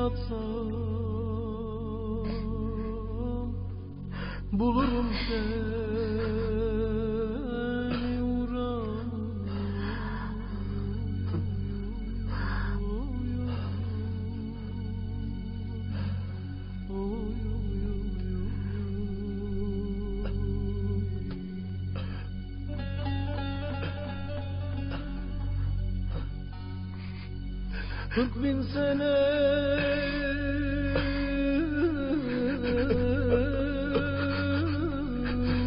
yatsam bulurum seni uğran. 40.000 sene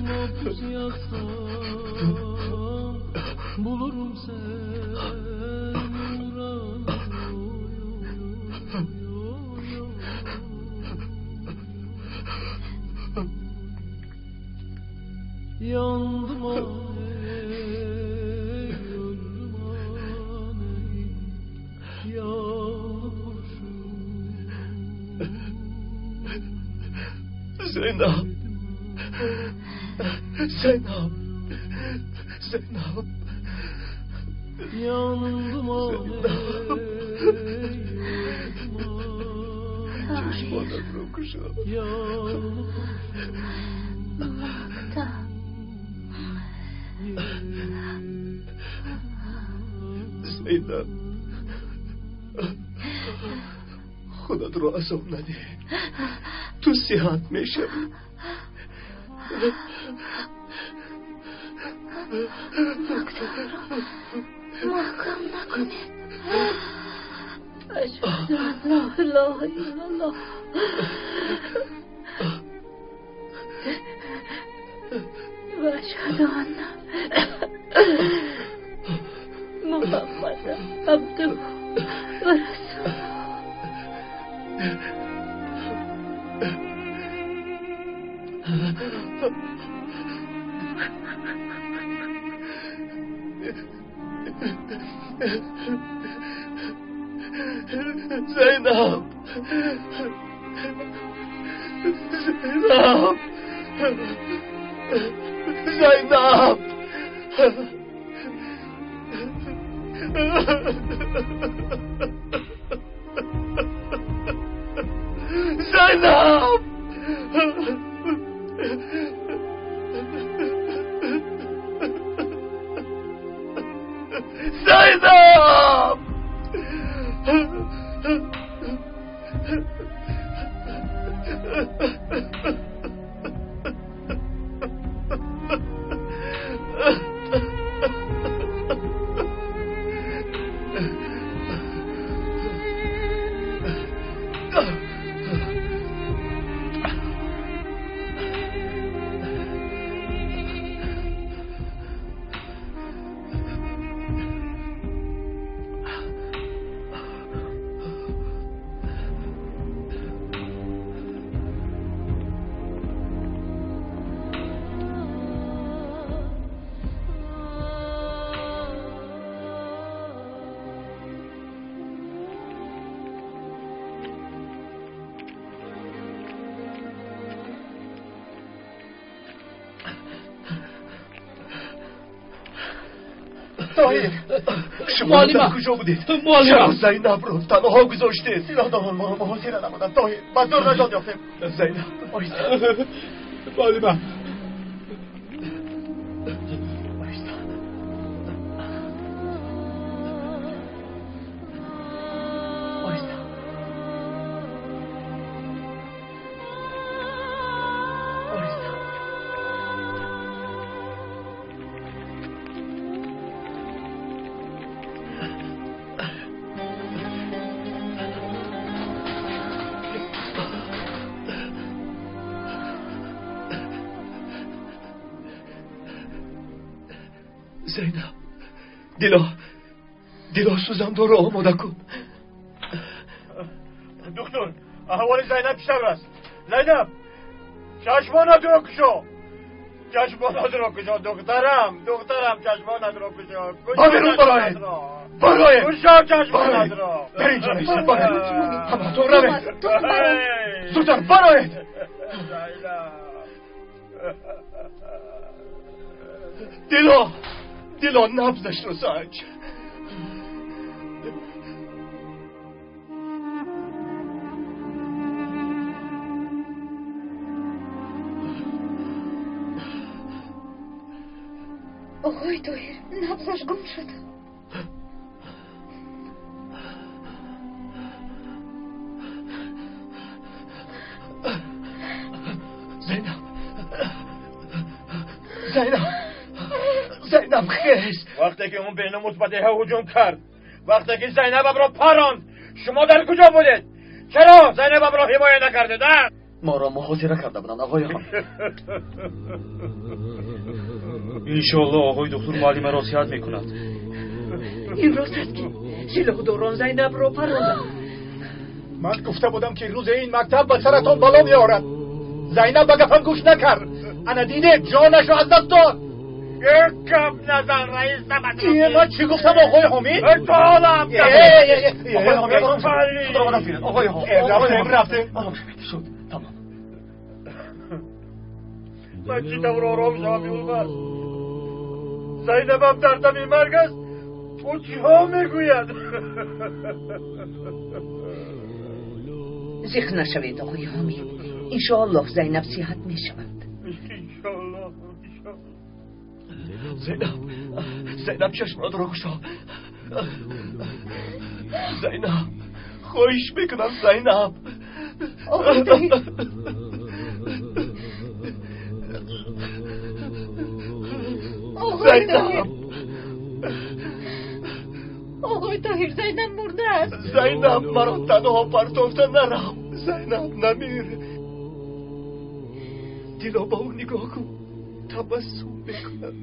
mahpus yatsam bulurum seni uğran. Yandım ay, öldüm aney, yağlı Zeynep, Zeynep, Zeynep, yandım Zeynep. Чашмонатро кушо. Зейнаб, худатро азоб надиҳ, ту сиҳат мешавӣ. Мактабро маҳкам накунед. Ашҳаду ан ла илоҳа иллаллоҳ. Ва ашҳаду анна Муҳаммадан абдуҳу ва расулуҳ. Zeynep, Zeynep, Zeynep. Zeynep! Zeynep! Тоҳир, шумо дар куҷо будед? Чаро Зайнабро танҳо гузоштед? Силоҳдорон моро муҳосира намуданд. Тоҳир, ба зӯр наҷот ёфтем. Зайнаб, оҳиста. Муаллима, оҳиста. Оҳиста. Оҳиста. Зайнаб, дило, дило, сӯзандорро омода кун. Доктор, аҳволи Зайнаб чӣ тавр аст? Зайнаб, чашмонатро кушо, чашмонатро кушо, духтарам, духтарам, чашмонатро кушо. Ба берун бароед, бароед, кушо чашмонатро. Дар инҷо нестед, бароед, ҳамаатон равед, зудтар бароед. Дило, дило, набзашро санҷ. Оғои Тоҳир, набзаш гум шуд. Зайнаб, Зайнаб, Зайнаб, хез! Вақте ки он беномус ба деҳа ҳуҷум кард, вақте ки Зайнабамро паронд, шумо дар куҷо будед? Чаро Зайнабамро ҳимоя накардед, а? Моро муҳосира карда буданд, оғои ҳам. Иншоаллоҳ оғои доктор муаллимаро сиҳат мекунад. Ин рост аст ки силоҳдорон Зайнабро паронданд. Ман гуфта будам ки рӯзе ин мактаб ба саратон бало меорад. Зайнаб ба гапам гӯш накард. Ана дидед, ҷонашро аз даст дод. Як гап назан, раис набад. Ман чӣ гуфтам, оғои Ҳомид? Толам. Оғои Ҳомид, ором шавед. Худро ба даст гиред, оғои Ҳомид. Рафтем, рафтем. Ором шавед, шуд, тамом. Ман чӣ тавр ором шавам, Юлбарс? Зайнабам дар дами марг аст, ӯ чиҳо мегӯяд? Зиқ нашавед, оғои Ҳомид. Иншоаллоҳ Зайнаб сиҳат мешавад. Иншоаллоҳ, иншоаллоҳ. Зайнаб, Зайнаб, чашмонатро кушо. Зайнаб, хоҳиш мекунам, Зайнаб. Оғои Тоҳир, оғои Тоҳир, оғои Тоҳир, Зайнаб мурда аст. Зайнаб, маро танҳо партофта нарав. Зайнаб, намир. Дило, ба ӯ нигоҳ кун, табассум мекунад.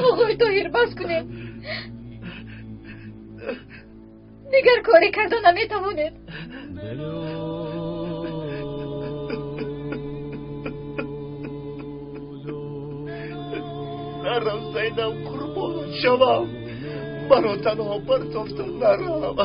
Оғои Тоҳир, бас кунед. Дигар коре карда наметавонед. Нарав, Зайнаб, қурбонат шавам. Маро танҳо партофта нарав.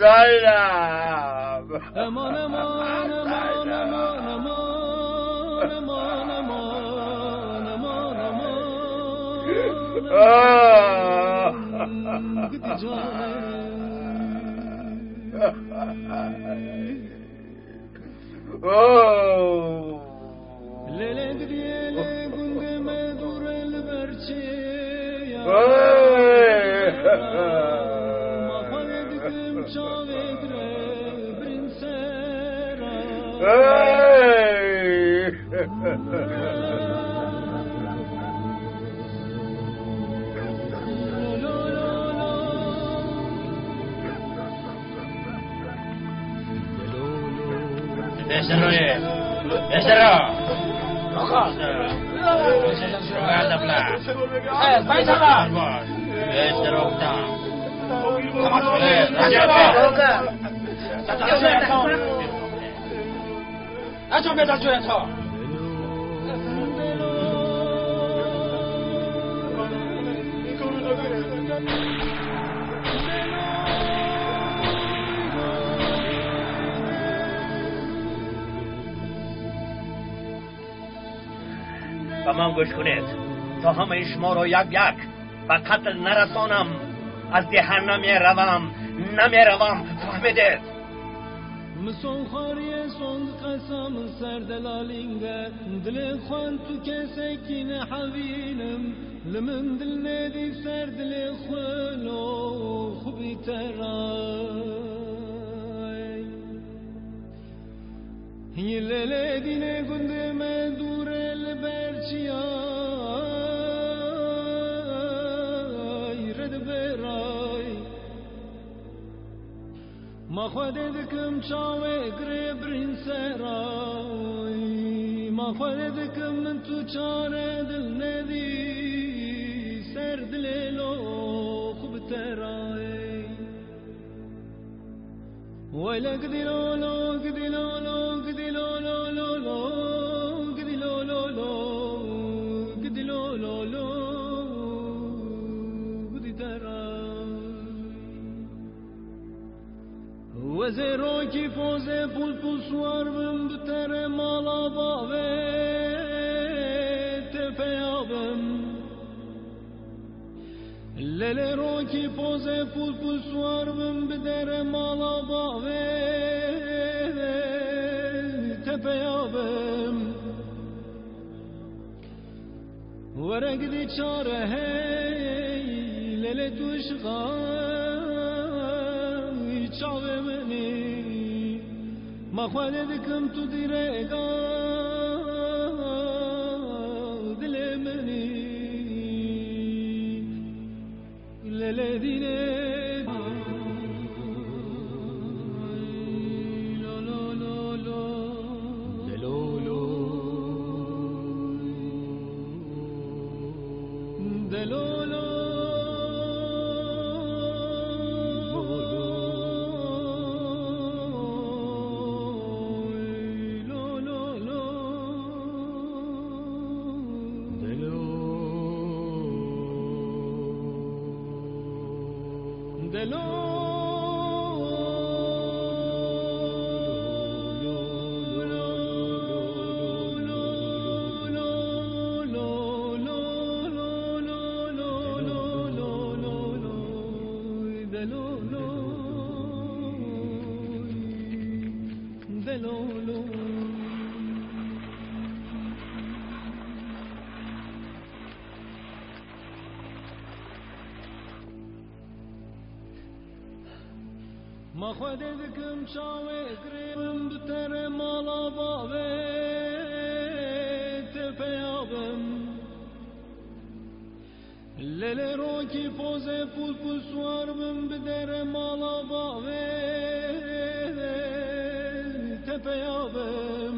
Zainab! نجنبید از جایتان. به من گوش کنید تا همه شما را یک یک به قتل نرسانم از ده نمی روم فهمیدید؟ مسون سون قسم سر دلالینگه دل خوان تو کسکین حوینم لمن دل ندی سر دل خلو خوبی ترای یلele dine gundeme durel berçiyay red beray ما خوددکم چاوه گره برین سرای ما خوددکم من تو چاره دل ندی سر دل لو خوب ترای ویلک دلو لو دلو لو دلو لو لو لو دلو لو لو دلو لو لو وزیرو کی فوزه پول پول سوار بم بتر مالا باوه تفیابم لیلی رو کی فوزه پول پول سوار بم بدر مالا باوه تفیابم ورق دی چاره هی لیلی توش چاوه منی ما خوددکم تو دیرگا دل منی لیل دینه لو لو لو لو دلو دلو دلو ما خوددکم چاوه گرم بتر مالا باوه تفیابم لیلی رو کی فوزه پول پول سوار بم بدر مالا باوه تفیابم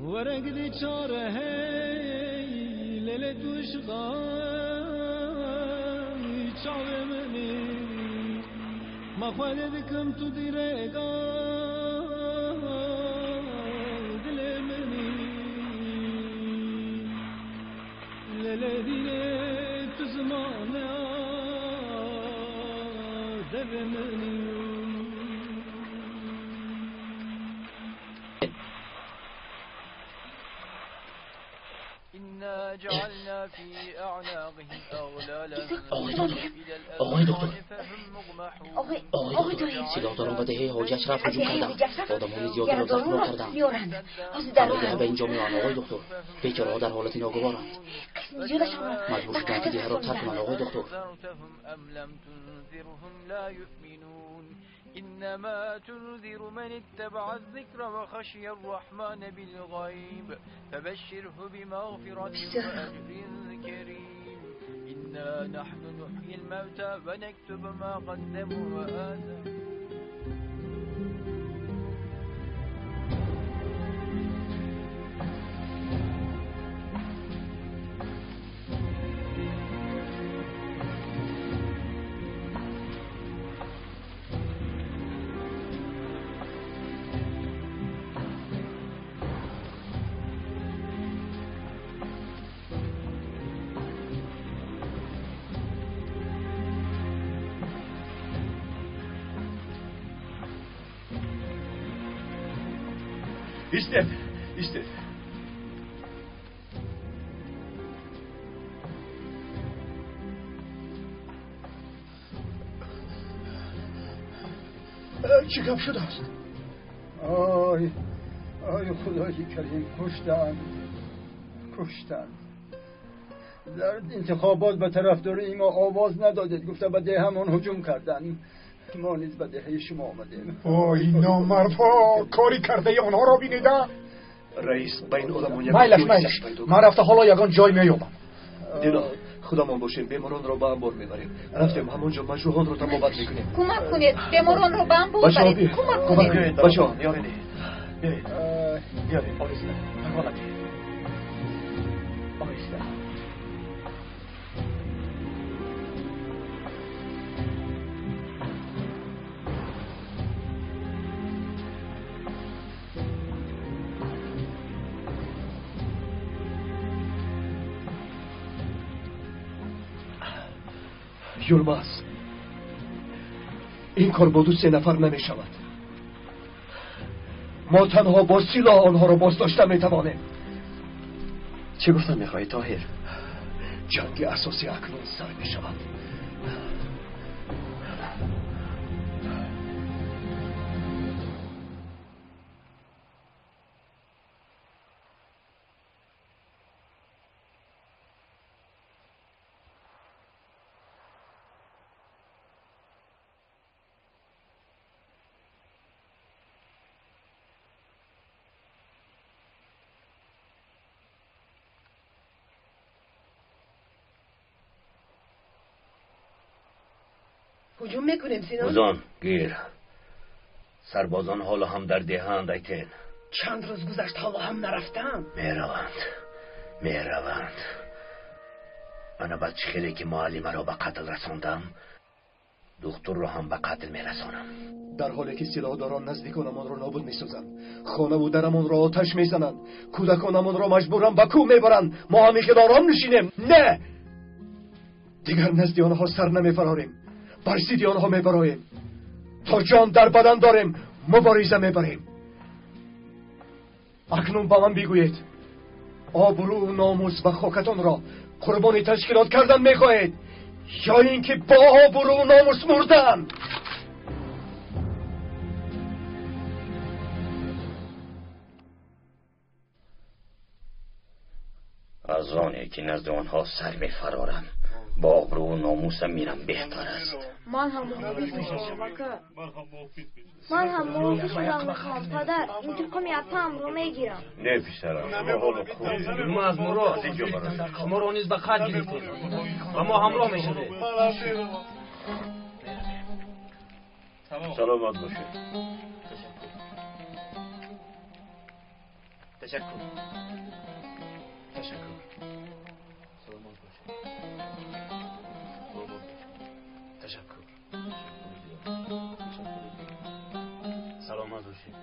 ورق دی چاره هی لیلی توش چاوه منی ما خوددکم تو دیرگا دل منی لیل دینه تو زمانه دل منی. آقای دکتر، آقای دکتر، سلاحداران به دهه حاجی اشرف هجوم کردند. آدمهای زیادی را زخمی کردند. همه به اینجا میآیند آقای دکتر. بیچاره‌ها در حالت ناگوارند. مجبور شدند که ده را ترک کنند آقای دکتر. إنما تنذر من اتبع الذكر وخشي الرحمن بالغيب فبشره بمغفرة وأجر كريم إنا نحن نحيي الموتى ونكتب ما قدموا وآثارهم. Истед, истед. Чӣ гап шудааст? Ой, ой, худои карим, куштанд, куштанд. Дар интихобот ба тарафдории мо овоз надодед, гуфта ба деҳамон ҳуҷум карданд. Мо низ ба деҳаи шумо омадем. Ой, номардҳо, кори кардаи онҳоро бинеда. Раис, ба ин одамон як майлаш, майлаш, ман рафта ҳоло ягон ҷой меёбам. Дило, худамон бошем, беморонро ба анбор мебарем. Рафтем, ҳамонҷо маҷрӯҳонро табобат мекунем. Кӯмак кунед, беморонро ба анбор баред. Кӯмак кунед. Бачаҳо, ёред. Биёед, биёед, оҳиста, парво надиҳед. Оҳиста. Юлмаз, ин кор бо ду-се нафар намешавад. Мо танҳо бо силоҳ онҳоро боздошта метавонем. Чӣ гуфтан мехоҳӣ, Тоҳир? Ҷанги асосӣ акнун сар мешавад. ҳуҷум мекунем, Синон? Узон, гир. Сарбозон ҳоло ҳам дар деҳаанд, Айтен. Чанд рӯз гузашт, ҳоло ҳам нарафтам. Мераванд, мераванд. Ана баъд чӣ хеле ки муаллимаро ба қатл расондам, духтурро ҳам ба қатл мерасонам. Дар ҳоле ки силоҳдорон наздиконамонро нобуд месозанд, хонаву дарамонро оташ мезананд, кӯдаконамонро маҷбуран ба кӯҳ мебаранд, мо ҳамин хел ором нишинем? Не! Дигар назди онҳо сар намефарорем, бар зидди онҳо мебароем. То ҷон дар бадан дорем, мубориза мебарем. Акнун ба ман бигӯед, обрӯ, номус ва хокатонро қурбони ташкилот кардан мехоҳед ё ин ки бо обрӯ, номус мурдан? Аз оне ки назди онҳо сар мефарорам, бо обрӯ номусам мирам беҳтар аст. Ман ҳам муҳофиз мешавам. Ман ҳам муҳофиз шудан мехоҳам, падар. Интиқоми апаамро мегирам. Не, писарам, шумо ҳоло хурдед. Юлмаз, Мурод, шуморо низ ба қайд гирифтем ва мо ҳамроҳ мешавем. Саломат бошед. Ташаккур. Ташаккур. Саломат бошед. Ташаккур. Саломат бошед.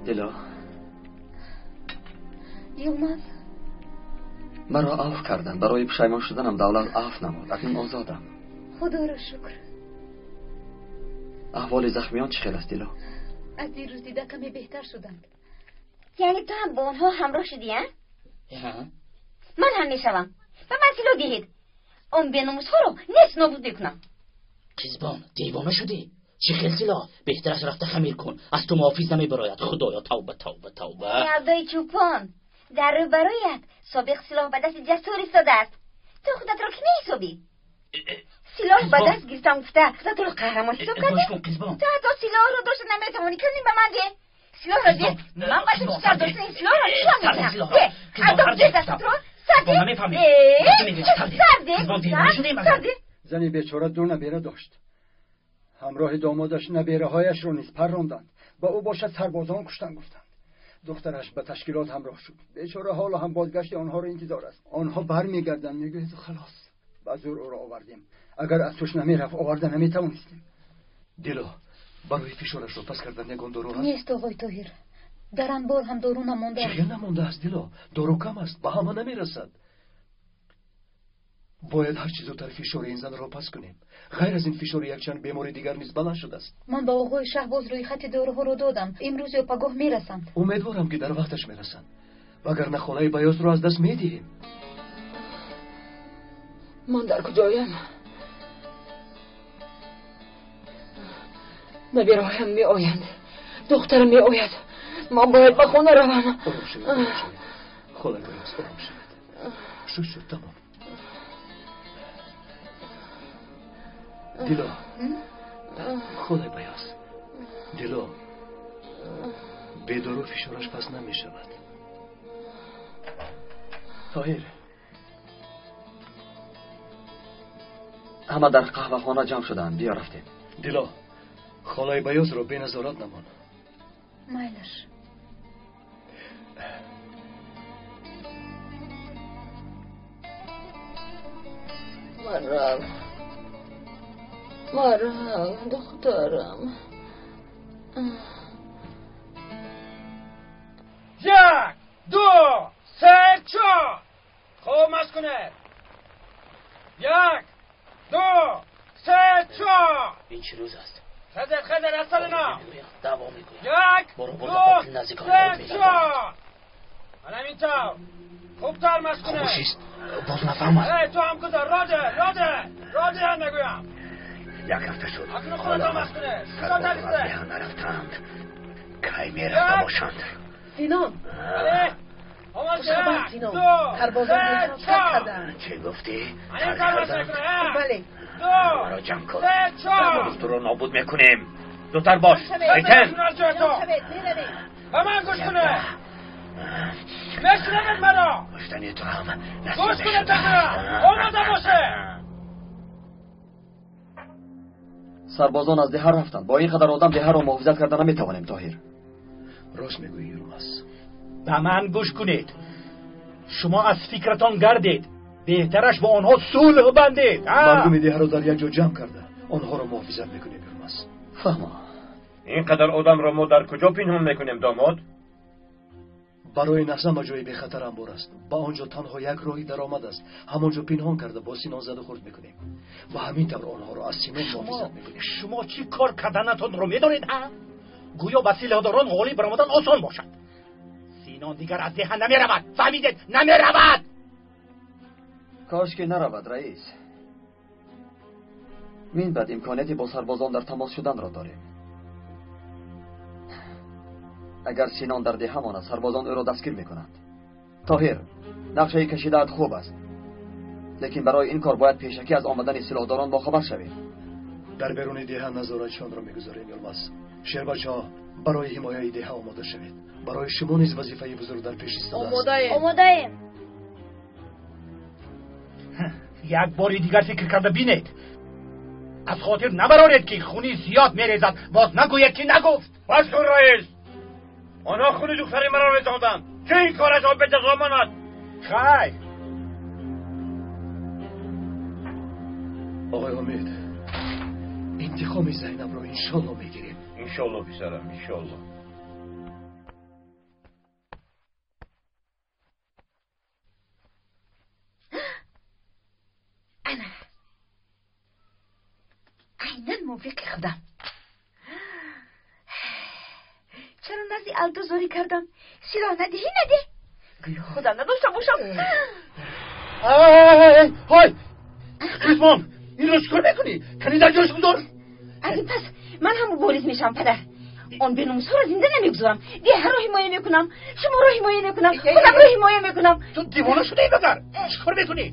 Дило. Йилмаз. Маро афв карданд. Барои пушаймон шуданам давлат афв намуд. Акнун озодам. Худоро шукр. Аҳволи захмиён чӣ хел аст, Дило? Аз дирӯз дида каме беҳтар шуданд. Яъне ту ҳам бо онҳо ҳамроҳ шудӣ, а? Ман ҳам мешавам. Ба ман силоҳ диҳед. Он беномусҳоро нест нобуд мекунам. Қизбон, девона шудӣ? Чӣ хел силоҳ? Беҳтар аст рафта хамир кун. Аз ту муҳофиз намебарояд. Худоё, тавба, тавба, тавба. Авдои чӯпон, дар рӯбарӯят собиқ силоҳ ба дасти ҷасур истодааст. Ту худатро кӣ меҳисобӣ? Силоҳ ба даст гирифтам гуфта худатро қаҳрамон ҳисоб кардӣ? Ту ҳатто силоҳро дошта наметавонӣ. Кани ба ман деҳ. Силоҳро деҳ. Ман ба ту чӣ тавр доштани силоҳро нишон медиҳам. Деҳ. Адоб деҳ дастатро. Сар деҳ. Сар деҳ. Сар деҳ. Зани бечора ду набера дошт. Ҳамроҳи домодаш набераҳояшро низ парронданд. Ба ӯ бошад сарбозон куштан гуфтанд. Духтараш ба ташкилот ҳамроҳ шуд. Бечора ҳоло ҳам бозгашти онҳоро интизор аст. Онҳо бармегарданд, мегӯяд халос. Ба зӯр ӯро овардем. Агар аз туш намерафт, оварда наметавонистем. Дило, Барои фишорашро паст кардан ягон дору ҳаст? Нест, оғои Тоҳир. Дар анбор ҳам дору намондааст. Чӣ хел намондааст, Дило? Дору кам аст, ба ҳама намерасад. Бояд ҳарчи зудтар фишори ин занро паст кунем. Ғайр аз ин фишори якчанд бемори дигар низ баланд шудааст. Ман ба оғои Шаҳбоз рӯйхати доруҳоро додам. Имрӯз ё пагоҳ мерасанд. Умедворам, ки дар вақташ мерасанд. Вагарна хонаи Баёзро аз даст медиҳем. Ман дар куҷоям? Набираҳоям меоянд, духтарам меояд. Ман бояд ба хона равам. Ором шавед, ором шавед. Холаи Баёз, ором шавед. Шуд, шуд, тамом. Дило, холаи Баёз, Дило, бедору фишораш паст намешавад. Тоҳир, ҳама дар қаҳвахона ҷамъ шуданд. Биё рафтем. Дило, холаи Баёзро беназорат намон. Майлаш. Марал, Марал, духтарам. Як, ду, се, чор. Хоб машқ кунед. Як, ду, се, чор. Ин чӣ рӯз аст? Хезед, хезед, аз сари ном. Даъво мекунем. Як, Боро ду, бурда қотил наздикон се, чор. Ана ҳамин тавр. Хубтар машқ кунед. Хомӯшист, боз нафаҳмад. Эй, ту ҳам гузар, роде, роде, роде ҳам мегӯям. Як ҳафта шуд. Акнун худатон машқ кунед. Сарбозон аз деҳа нарафтаанд. Кай мерафта бошанд? Синон. Бале. Омад, Хушхабар, як, Синон. ду, Сарбозон се, деҳаро тарк чор. кардаанд. Чӣ гуфтӣ? Ана ин Тарк тавр машқ карданд? кунед. Як, Бале. ду, Маро ҷамъ кун. се, чор. Духтурро нобуд мекунем. Зудтар бош. Айтен. Хезед, аз ҷоятон. Шавед, меравем. Ба ман гӯш кунед. Мешунавед маро? Гӯштани ту ҳам Гӯш кунед, тақрибан. Омода бошед. Сарбозон аз деҳа рафтанд. Бо ин қадар одам деҳаро муҳофизат карда наметавонем, Тоҳир. Рост мегӯӣ, Юрмаз. Ба ман гӯш кунед. Шумо аз фикратон гардед. Беҳтараш бо онҳо сулҳ бандед. Мардуми деҳаро дар як ҷо ҷамъ карда онҳоро муҳофизат мекунем, Юрмаз. Фаҳмо. Ин қадар одамро мо дар куҷо пинҳон мекунем, домод? Барои наҳза ба ҷои бехатар анбор аст. Ба он ҷо танҳо як роҳи даромад аст. Ҳамон ҷо пинҳон карда бо Синон заду хурд мекунем. Ва ҳамин тавр онҳоро аз Синон муҳофизат мекунем. Шумо чӣ кор карданатонро медонед, ҳа? Гӯё ба силоҳдорон ғолиб баромадан осон бошад. Синон дигар аз деҳа намеравад. Фаҳмидед? Намеравад. Кош ки наравад, раис. Мин баъд имконияти бо сарбозон дар тамос шуданро дорем. Агар Синон дар деҳа монад, сарбозон ӯро дастгир мекунанд. Тоҳир, нақшаи кашидаат хуб аст, лекин барои ин кор бояд пешакӣ аз омадани силоҳдорон бохабар шавем. Дар беруни деҳа назоратчионро мегузорем, Юлмаз. Шербачаҳо, барои ҳимояи деҳа омода шавед. Барои шумо низ вазифаи бузург дар пеш истодааст. Омодаем. Омодаем. Як бори дигар фикр карда бинед. Аз хотир набароред, ки хуни зиёд мерезад. Боз нагӯед, ки нагуфт. Бас кун, раис. Онҳо хуни духтари маро резонданд. Чӣ ин корашон беҷазо монад? Хайр. Оғои Умед, интиқоми Зайнабро иншолло мегирем. Иншолло, писарам, иншолло. Ана, айнан мувофиқи худам. Чаро назди Алдо зорӣ кардам? Силоҳ надиҳӣ, надеҳ. Гӯё худам надошта бошам. Ҳой, Қизбон, инро чӣ кор мекунӣ? Кани дар ҷояш гузор. Аз ин пас ман ҳам мубориз мешавам, падар. Он беномусҳоро зинда намегузорам. Деҳаро ҳимоя мекунам, шуморо ҳимоя мекунам, худамро ҳимоя мекунам. Ту девона шудаи магар? Чӣ кор мекунӣ?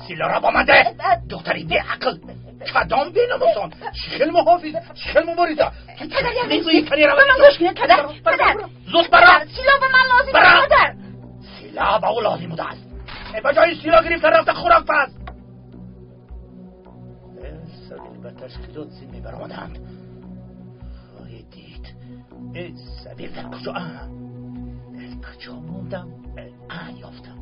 Силоҳро ба ман деҳ. Духтари беақл. Кадом беномусон? Чӣ хел муҳофиз, чӣ хел мубориза? Падар, як Мегӯӣ кани ба ман гӯш кунед, падар. Падар, Зуд бара. силоҳ ба ман лозим Бара. аст, падар. Силоҳ ба ӯ лозим будааст. Ба ҷои силоҳ гирифта рафта хӯрок паз. Сабил ба ташкилот зин мебаромаданд. Хоҳед дид. Сабил дар куҷо? Куҷо мондам? Ёфтам.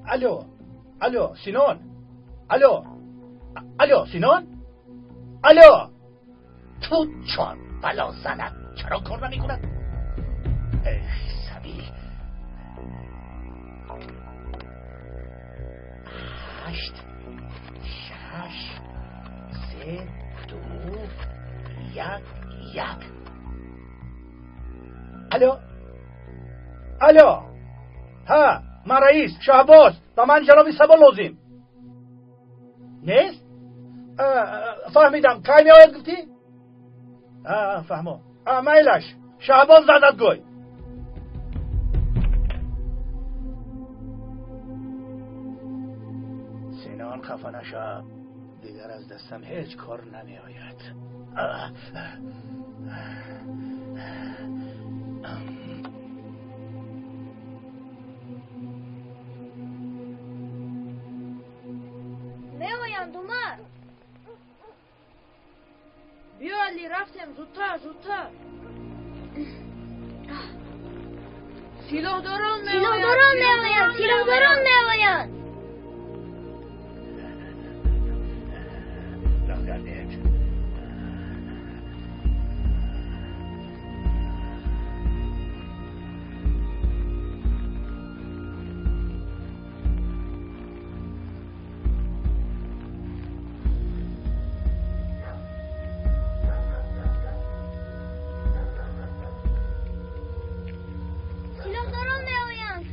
Алло, алло, Синон. Алло, алло, Синон. Алло. Ту чор бало занад. Чаро кор намекунад? Эй, сабил. 8 6 3 2 1 1. Алло, алло. Ҳа, ман раис Шаҳбоз, ба ман ҷаноби Сабо лозим. Нест? Фаҳмидам. Кай меояд гуфтӣ? Фаҳмо. Майлаш, Шаҳбоз задат гӯй. Синон хафа нашав, дигар аз дастам ҳеҷ кор намеояд. Меоянд, Умар. Биё, Али, рафтем, зудтар, зудтар. Силоҳдорон меоянд, силоҳдорон меоянд. Роҳ гардед. Силоҳдорон меоянд.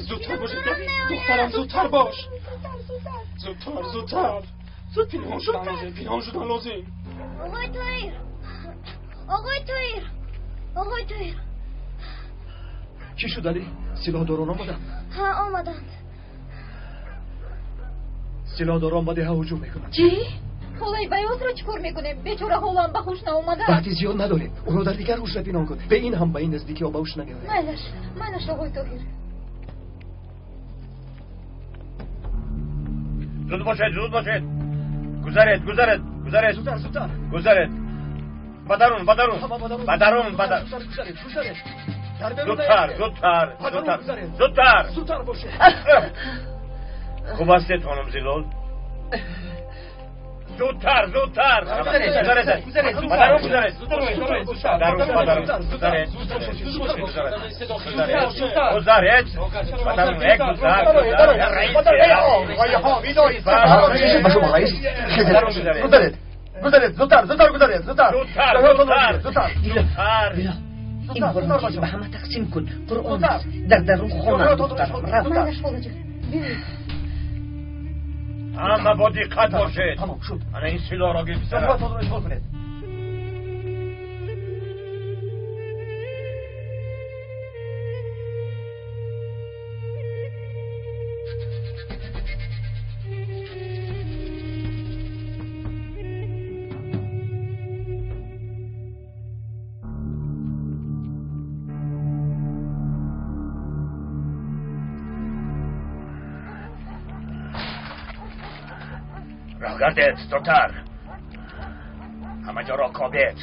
Зудтар бошед, духтарам, зудтар бош. Зудтар, зудтар. Пинҳон шудан лозим, пинҳон шудан лозим. Оғои Тоҳир, оғои Тоҳир, оғои Тоҳир. Чӣ шуд, Али? Силоҳдорон омаданд? Ҳа, омаданд. Силоҳдорон ба деҳа ҳуҷум мекунанд. Чӣ? Холаи Баёзро чӣ кор мекунем? Бечора ҳолам ба ҳуш наомадааст. Вақти зиёд надорем. Ӯро дар дигар ҳуҷра пинҳон кун. Бе ин ҳам ба ин наздикиҳо ба ҳуш намеояд. Майлаш, майлаш, оғои Тоҳир. Зуд бошед, зуд бошед. Гузаред, гузаред, гузаред. Зудтар, зудтар. Гузаред. Ба дарун, ба дарун. Ба дарун, ба дарун. Гузаред, гузаред. Зудтар, зудтар, зудтар. Зудтар. Зудтар бошед. Хуб ҳастед, хонум Зилол? Зудтар, зудтар. Гузаред, гузаред. Ба дарун гузаред. Дарун, ба дарун. Гузаред. Гузаред. Ба дарун, як гузар. Ба шумо раис. Гузаред. Гузаред, зудтар, зудтар гузаред, зудтар. Зудтар, зудтар, зудтар. Зудтар. Ин ҳурматро ба ҳама тақсим кун. Қуръон аст. Дар дарун хонанд, духтарам. Рафт. Майлаш, холаҷон. Биёед. Ҳама бо диққат бошед. Тамом шуд. Ана ин силоҳро гир писарам. Ҷавобатонро ишғол кунед. Роҳ гардед, зудтар. Ҳама ҷоро кобед.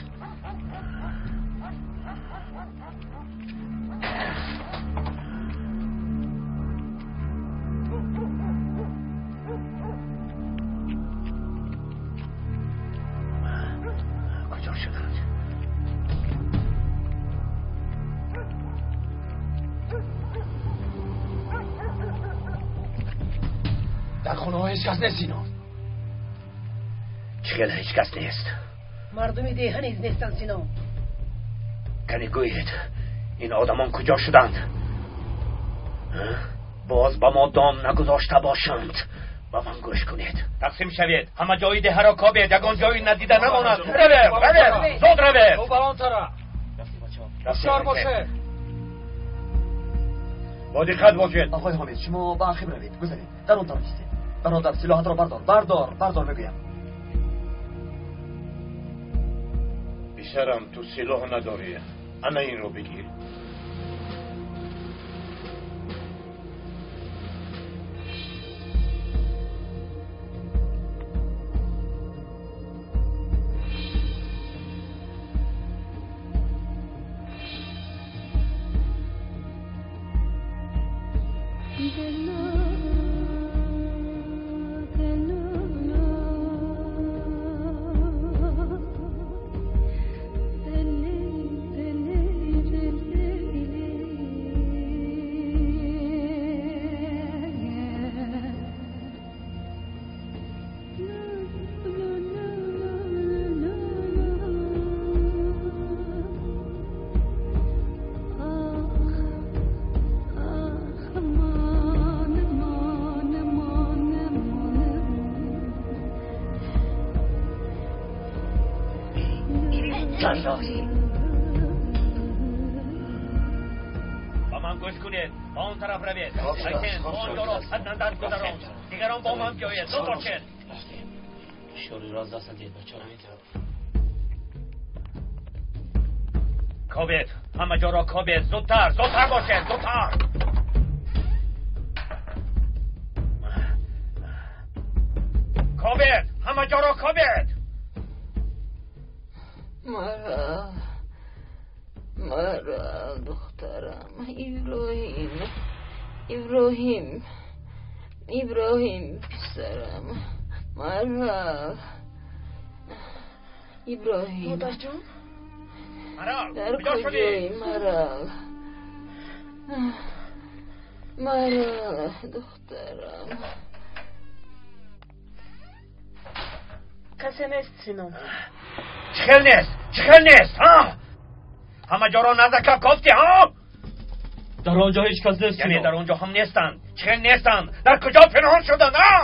Куҷо шуданд? Дар хонаҳо ҳеҷ кас нест, Синон. Чӣ хел ҳеҷ кас нест? Мардуми деҳа низ нестанд, Синон. Кане гӯед, ин одамон куҷо шуданд? Боз ба мо дом нагузошта бошанд. Ба ман гӯш кунед. Тақсим шавед. Ҳама ҷои деҳаро кобед. Ягон ҷои надида намонад. Равед, равед, зуд равед. Ба он тараф. Ҳушёр бошед. Бо диққат бошед. Оғои Ҳомид, шумо ба ақиб равед. Гузаред. Дар он тараф истед. Бародар, силоҳатро бардор. Бардор, бардор мегӯям. Писарам, ту силоҳ надорӣ. Ана инро бигир. Dilo. Илоҳӣ. Ба ман гӯш кунед, ба он тараф равед. Шайтон, он ҷоро аз назар гузарон. Дигарон бо ман биёед, зуд бошед. Шориро аз даст надиҳед, бачаҳо. Кобед, ҳама ҷоро кобед, зудтар, зудтар бошед, зудтар. Кобед, ҳама ҷоро кобед. Марал, Марал, духтарам, Иброҳим, Иброҳим, Иброҳим, писарам, Марал, Иброҳим. Модарҷон? Марал, дар бедор шудӣ? куҷоӣ, Марал? Марал, духтарам. Касе нест, Синон. Чӣ хел нест? Чӣ хел нест, ҳа? Ҳама ҷоро наздакак кофтӣ, ҳа? Дар он ҷо ҳеҷ кас нест, Яъне Синон. дар он ҷо ҳам нестанд. Чӣ хел нестанд? Дар куҷо пинҳон шуданд, ҳа?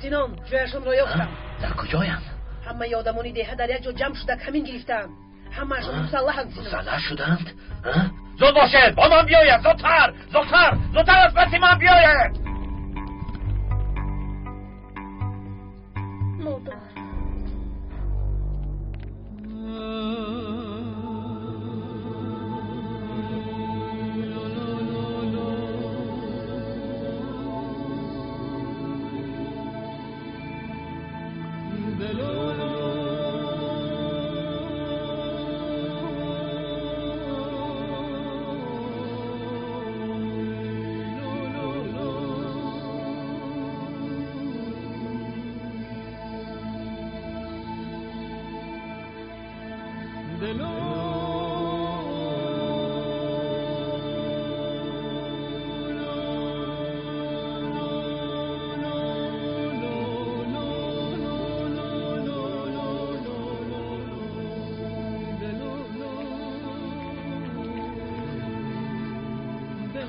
Синон, ҷояшонро ёфтам. Дар куҷоянд? Ҳамаи одамони деҳа дар як ҷо ҷамъ шуда камин гирифтаанд. Ҳамаашон мусаллаҳанд, Синон. Мусаллаҳ шуданд? Зуд бошед, бо ман биёед, зудтар, зудтар, зудтар аз паси ман биёед. Модар.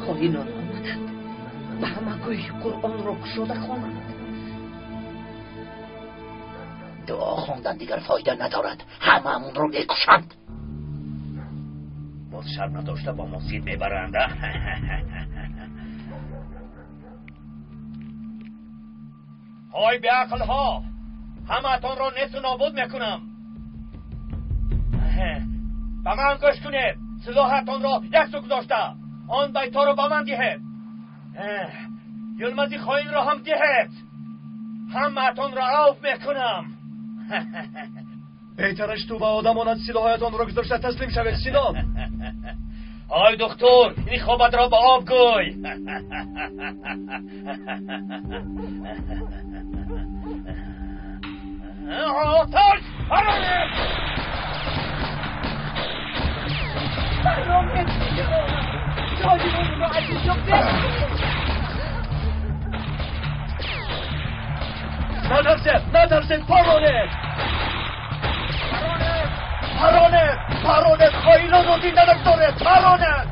Хоинон омаданд. Ба ҳама гӯй Қуръонро кушода хонанд. Дуо хондан дигар фоида надорад. Ҳамаамонро мекушанд. Боз шарм надошта бо мо зид мебаранд, а? Ҳой беақлҳо, ҳамаатонро несту нобуд мекунам. Ба ман гӯш кунед, силоҳатонро як су гузошта он байторо ба ман диҳед. Юлмази хоинро ҳам диҳед. Ҳамаатонро авф мекунам. Беҳтараш ту ва одамонат силоҳаятонро гузошта таслим шавед, Синон. Ой духтур, ин хобатро ба об гӯй. Оташ! Паронед! Паронед, дигаронам! ҷони онро аз инҷо бикунед! Натарсед, натарсед, паронед! Паронед! Паронед! Хоинонро зинда нагузоред! Паронед!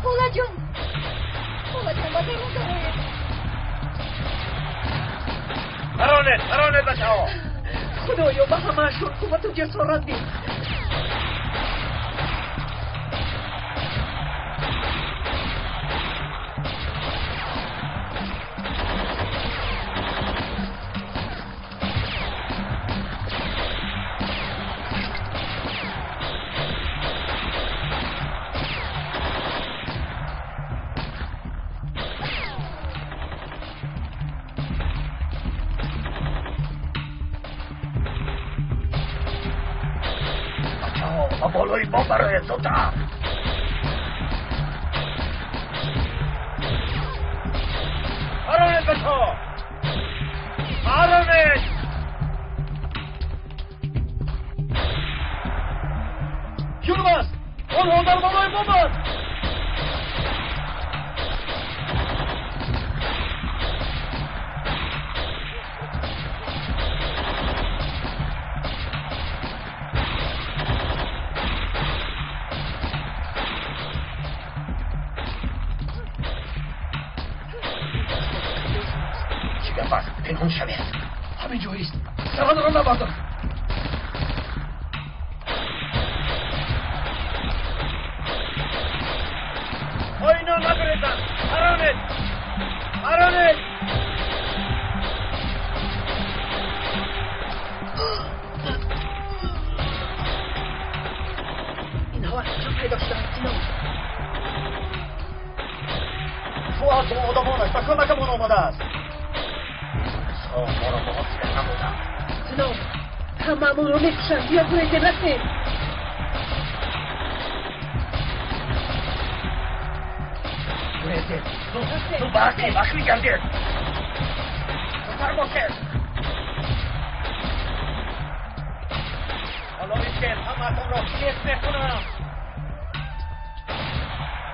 Холаҷон! Холаҷон, ба дарун дароед. Паронед, паронед, бачаҳо! Худоё, ба ҳамаашон қуввату ҷасорат диҳ. Ба болои бом бароед, зудтар! Паронед, бачаҳо! Паронед! Юлмаз! Онҳо дар болои боманд! Чӣ гап аст? Пинҳон шавед. Ҳамин ҷоист. Сарҳадро набардор. Ойно нагурезанд. Паронед! Паронед! Инҳо аз куҷо пайдо шуданд, Синон? Фуад бо одамонаш ба кӯмакамон омадааст. Моро муҳосира намуданд. Синон, ҳамаамонро мекушанд. Биё гурезем, рафтем. Гурезем. Ту ба ақиб ахви гардед. Зудтар бошед. ҳоло истед, ҳамаатонро кес мекунам.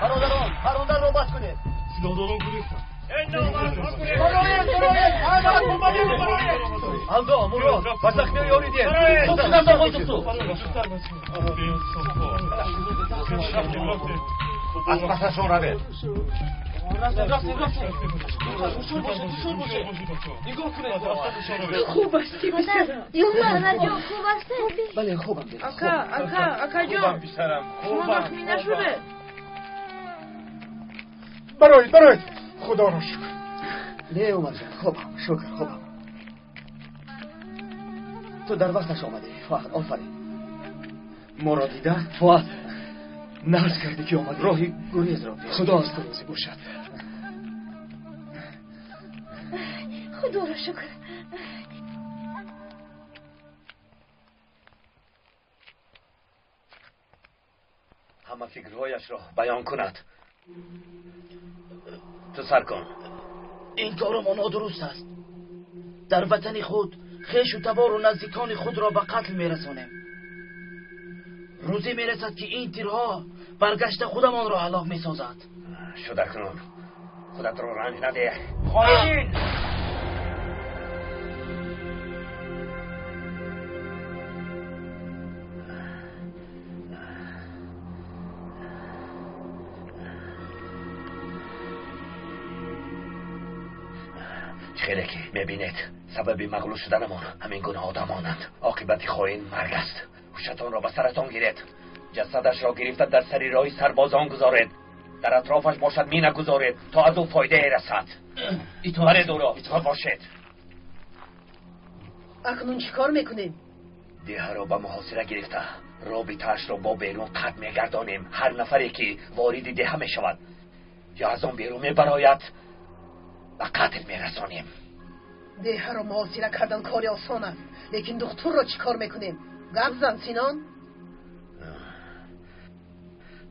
Бародарон, паронданро бас кунед. Силоҳдорон гурехтанд. Алдо, Мурод, ба захмиҳо ёрӣ диҳед. Хуб шуданд, оғои духтур. Аз пасашон равед. Хуб ҳастӣ, писарам? Падарҷон, хуб ҳастед? Бале, хубам. Ака, ака, акаҷон, шумо захмӣ нашудед? Бароед, бароед. Худоро шукр. Не, Умарҷон, хубам, шукр, хубам. Ту дар вақташ омадӣ, Фуад, офарин. Моро дида? Фуад, нарз кардӣ ки омадӣ. Роҳи гурезро пеш. Худо аз ту розӣ бошад. Худоро шукр. Ҳама фикрҳояшро баён кунад. Ту сар кун. Ин кори мо нодуруст аст. Дар ватани худ хешу табору наздикони худро ба қатл мерасонем. Рӯзе мерасад, ки ин тирҳо баргашта худамонро ҳалок месозад. Шуд, акнун худатро ранҷ надеҳ. Хоин! Хеле ки мебинед, сабаби мағлуб шуданамон ҳамин гуна одамонанд. Оқибати хоин марг аст. Ҳушатонро ба саратон гиред. Ҷасадашро гирифта дар сари роҳи сарбозон гузоред. Дар атрофаш бошад мина гузоред, то аз ӯ фоидае расад. Баред ӯро, итоат бошед. Акнун чӣ кор мекунем? Деҳаро ба муҳосира гирифта, робитаашро бо берун қатъ мегардонем. Ҳар нафаре ки вориди деҳа мешавад ё аз он берун мебарояд, ба қатл мерасонем. Деҳаро муҳосира кардан кори осон аст, лекин духтурро чӣ кор мекунем? Гап зан, Синон.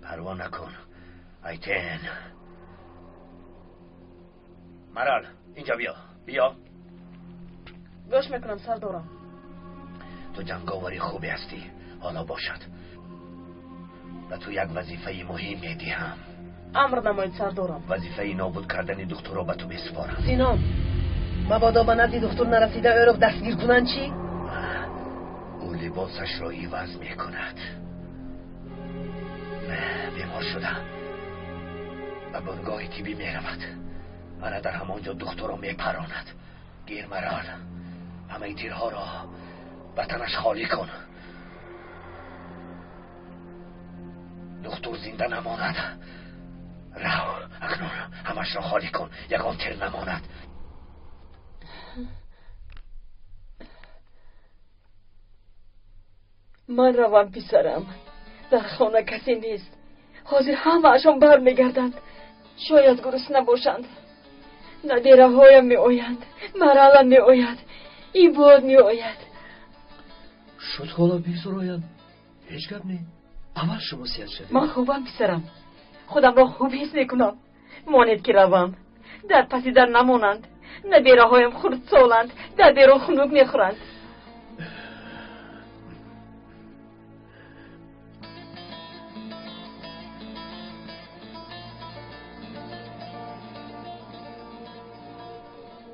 Парво накун, Айтен. Марал, инҷа биё, биё. Гӯш мекунам, сардорам. Ту ҷанговари хубе ҳастӣ. Ҳоло бошад, ба ту як вазифаи муҳим медиҳам. Амр намоед, сардорам. Вазифаи нобуд кардани духтурро ба ту месупорам. Синон, мабодо ба назди духтур нарасида ӯро дастгир кунанд чӣ? Ӯ либосашро иваз мекунад. Бемор шуда ба бунгоҳи тиббӣ меравад. Ана дар ҳамон ҷо духтурро мепаронад. Гир, Марал, ҳамаи тирҳоро ба танаш холӣ кун. Духтур зинда намонад. Рав, акнун ҳамашро холӣ кун, ягон тир намонад. Ман равам, писарам. Дар хона касе нест. Ҳозир ҳамаашон бармегарданд. Шояд гурусна бошанд. Набираҳоям меоянд, Маралам меояд, Ибод меояд. Шуд, ҳоло бисуроянд. Ҳеҷ гап не. Аввал шумо сиҳат шавед. Ман хубам, писарам. Худамро хуб ҳис мекунам. Монед ки равам. Дар паси дар намонанд. Набираҳоям хурдсоланд, дар берун хунук мехӯранд.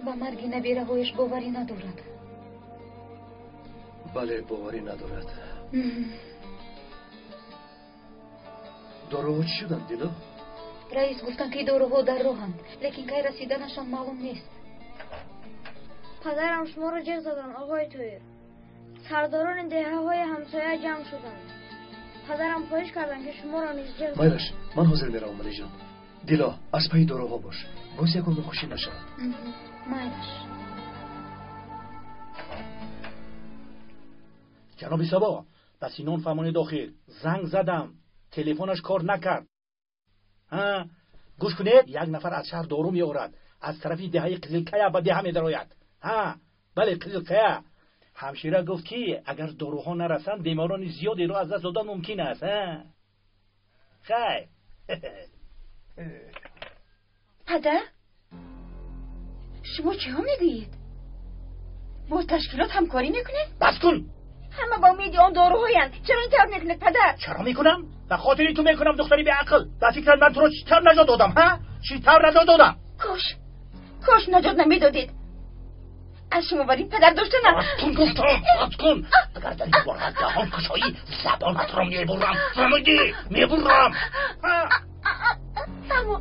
Ба марги набираҳояш боварӣ надорад. Бале, боварӣ надорад. Доруҳо чӣ шуданд, Дило? Раис гуфтанд, ки доруҳо дар роҳанд, лекин кай расиданашон маълум нест. Падарам шуморо ҷеғ заданд, оғои Тоҳир. Сардорони деҳаҳои ҳамсоя ҷамъ шуданд. Падарам хоҳиш карданд, ки шуморо низ ҷеғ зананд. Майлаш, ман ҳозир меравам, Алиҷон. Дило, аз пайи доруҳо бош. Боз ягон нохушӣ нашавад. Майлаш. Ҷаноби Сабо, ба Синон фармонед охир. Занг задам, телефонаш кор накард. Гӯш кунед, як нафар аз шаҳр дору меорад. Аз тарафи деҳаи Қизилкая ба деҳа медарояд. Бале, Қизилкая. Ҳамшира гуфт, ки агар доруҳо нарасанд, беморони зиёдеро аз даст додан мумкин аст. Хайр. Падар, шумо чиҳо мегӯед? Бо ташкилот ҳамкорӣ мекунед? Бас кун! Ҳама ба умеди он доруҳоянд. Чаро ин тавр мекунед, падар? Чаро мекунам? Ба хотири ту мекунам, духтари беақл. Ба фикрат ман туро чӣ тавр наҷот додам, ҳа? Чӣ тавр наҷот додам? Кош, кош наҷот намедодед. Аз шумо бар ин падар доштанам. Бас кун гуфтам, бас кун. Агар дар ин бора даҳон кушоӣ, забонатро мебурам. Фаҳмидӣ? Мебурам. Фаҳмо.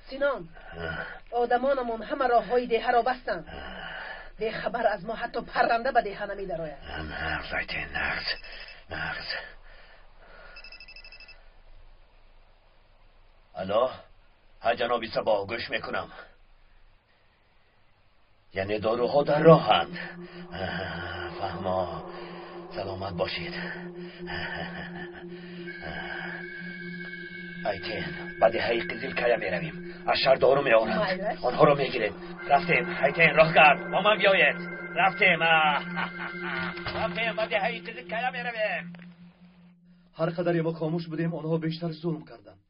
Синон, одамонамон ҳама роҳҳои деҳаро бастанд. Бехабар аз мо ҳатто парранда ба деҳа намедарояд. Нағз, Айтен, нағз, нағз. Алло, ҳа ҷаноби Сабо, гӯш мекунам. Яъне доруҳо дар роҳанд. Фаҳмо, саломат бошед. Айтен, ба деҳаи Қизилкая меравем. Аз шаҳр дору меоранд. Онҳоро мегирем. Рафтем, Айтен, роҳ кард. Бо ман биёед. Рафтем. Рафтем, ба деҳаи Қизилкая меравем. Ҳар қадаре мо хомӯш будем, онҳо бештар зулм карданд.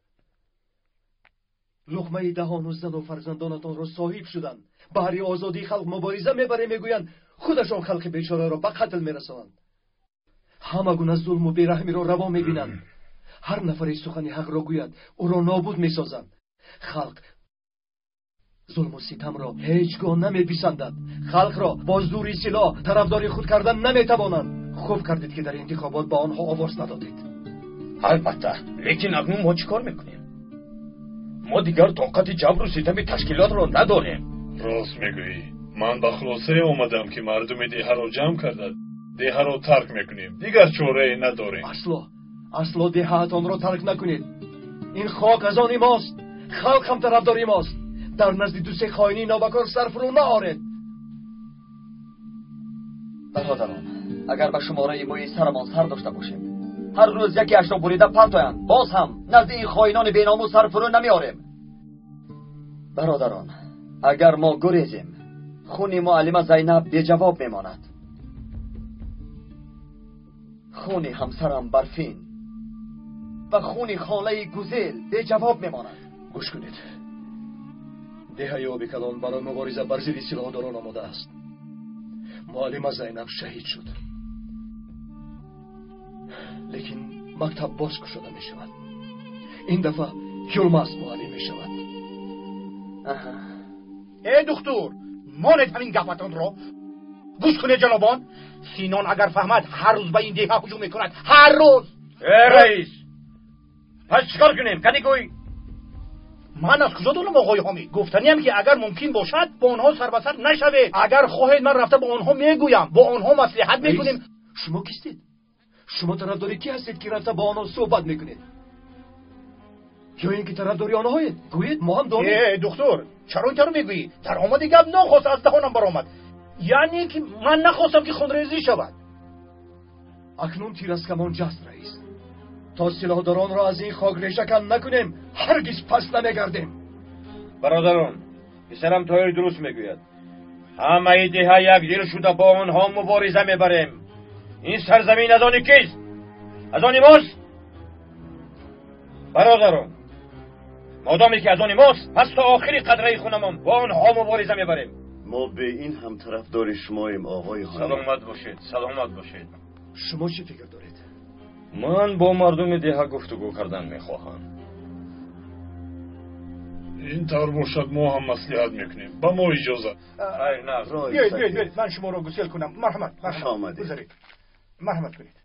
Луқмаи даҳону зану фарзандонатонро соҳиб шуданд. Баҳри озодии халқ мубориза мебарем, мегӯянд, худашон халқи бечораро ба қатл мерасонанд. Ҳама гуна зулму бераҳмиро раво мебинанд. Ҳар нафаре сухани ҳақро гӯяд, ӯро нобуд месозанд. Халқ зулму ситамро ҳеҷ гоҳ намеписандад. Халқро бо зӯри силоҳ тарафдори худ кардан наметавонанд. Хуб кардед, ки дар интихобот ба онҳо овоз надодед. Албатта, лекин акнун мо чӣ кор мекунем? Мо дигар тоқати ҷабру ситами ташкилотро надорем. Рост мегӯӣ. Ман ба хулосае омадам, ки мардуми деҳаро ҷамъ карда, деҳаро тарк мекунем. Дигар чорае надорем. Асло, асло деҳаатонро тарк накунед. Ин хок аз они мост. Халқ ҳам тарафдори мост. Дар назди ду се хоини нобакор сар фурӯ наоред. Бародарон, агар ба шумораи мӯи сарамон сар дошта бошем, ҳар рӯз якеашро бурида партоянд, боз ҳам назди ин хоинони беномус сар фурӯ намеорем. Бародарон, агар мо гурезем, хуни муаллима Зайнаб беҷавоб мемонад. Хуни ҳамсарам Барфин ва хуни холаи Гузел беҷавоб мемонад. Гӯш кунед. Деҳаи оби калон барои мубориза бар зидди силоҳдорон омода аст. Муаллима Зайнаб шаҳид шуд. Лекин мактаб боз кушода мешавад. Ин дафъа Юлмаз муаллим мешавад. Э духтур, монед ҳамин гапатонро. Гӯш кунед ҷанобон, Синон агар фаҳмад, ҳар рӯз ба ин деҳа ҳуҷум мекунад. Ҳар рӯз. Э раис, пас чӣ кор кунем? Кани гӯй. Ман аз куҷо донам, оғои Ҳомид? Гуфтаниам, ки агар мумкин бошад, бо онҳо сар ба сар нашавед. Агар хоҳед, ман рафта бо онҳо мегӯям, бо онҳо маслиҳат мекунем. Шумо кистед? Шумо тарафдори кӣ ҳастед, ки рафта бо онҳо суҳбат мекунед? Ё ин ки тарафдори онҳоед? Гӯед, мо ҳам донем. Э духтур, чаро ин тавр мегӯӣ? Дар омади гап нохост аз даҳонам баромад. Яъне ки ман нахостам, ки хунрезӣ шавад. Акнун тир аз камон ҷаст, раис. То силоҳдоронро аз ин хок решакан накунем, ҳаргиз пас намегардем. Бародарон, писарам Тоҳир дуруст мегӯяд. Ҳамаи деҳа якдил шуда бо онҳо мубориза мебарем. Ин сарзамин аз они кист? Аз они мост? Бародарон, модоме ки аз они мост, пас то охири қатраи хунамон бо онҳо мубориза мебарем. Мо бе ин ҳам тарафдори шумоем, оғои Ҳомид. Саломат бошед, саломат бошед. Шумо чӣ фикр доред? Ман бо мардуми деҳа гуфтугӯ кардан мехоҳам. Ин тавр бошад, мо ҳам маслиҳат мекунем. Ба мо иҷозат. Хайр, на. Биёед, биёед, биёед, ман шуморо гусел кунам. Марҳамат, марҳамат. Гузаред. Марҳамат кунед.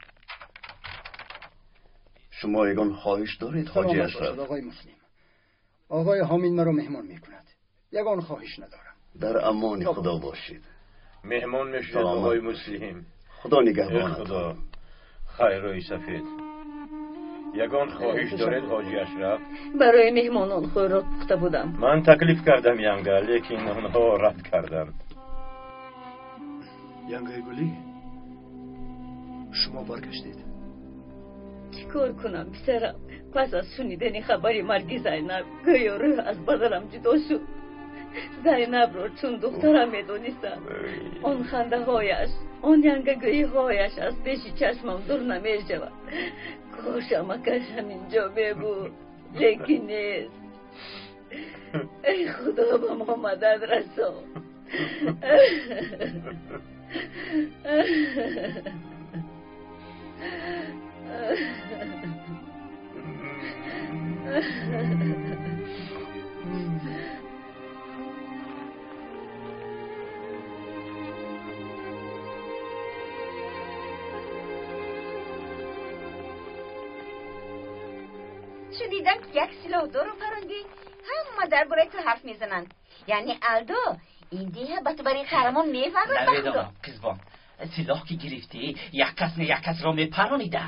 Шумо ягон хоҳиш доред, ҳоҷи Ашраф? Оғои Муслим. آقای حامین مرا مهمان میکند. یگان خواهش ندارم. در امان خدا باشید. مهمان میشید آقای مسلم. خدا نگهبانت. خدا خیر روی سفید. یگان خواهش دارید حاجی اشرف؟ برای مهمانان خوراک پخته بودم. من تکلیف کردم ینگه، لیکن آنها رد کردند. ینگه گلی، شما برگشتید. چیکار کنم پسرم؟ پس از شنیدن خبر مرگ زینب گویا روح از بدنم جدا شد. زینب را چون دخترم میدانستم. آن خنده هایش، آن ینگه هایش از پیش چشمم دور نمیشود. کاش امکش همینجا می بود، لیکن نیست. ای خدا به ما مدد رسان. شنیدم که یک سلاحدار رو پراندی، همه درباره تو حرف میزنند. یعنی الدو این دیه به تو برای قهرمان میفرد. نمیدانم قزبان، سلاح که گرفتی یک کس نه یک کس را میپرانیده.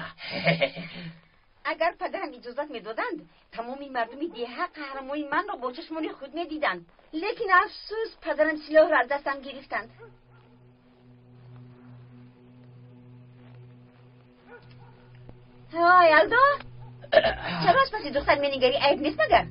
اگر پدرم اجازت میدادند تمام مردم دیه قهرمانی من را با چشمان خود میدیدند، لیکن افسوس پدرم سلاح را از دستم گرفتند. های الدو، چرا از پس دختر منیگری؟ عیب نیست مگر؟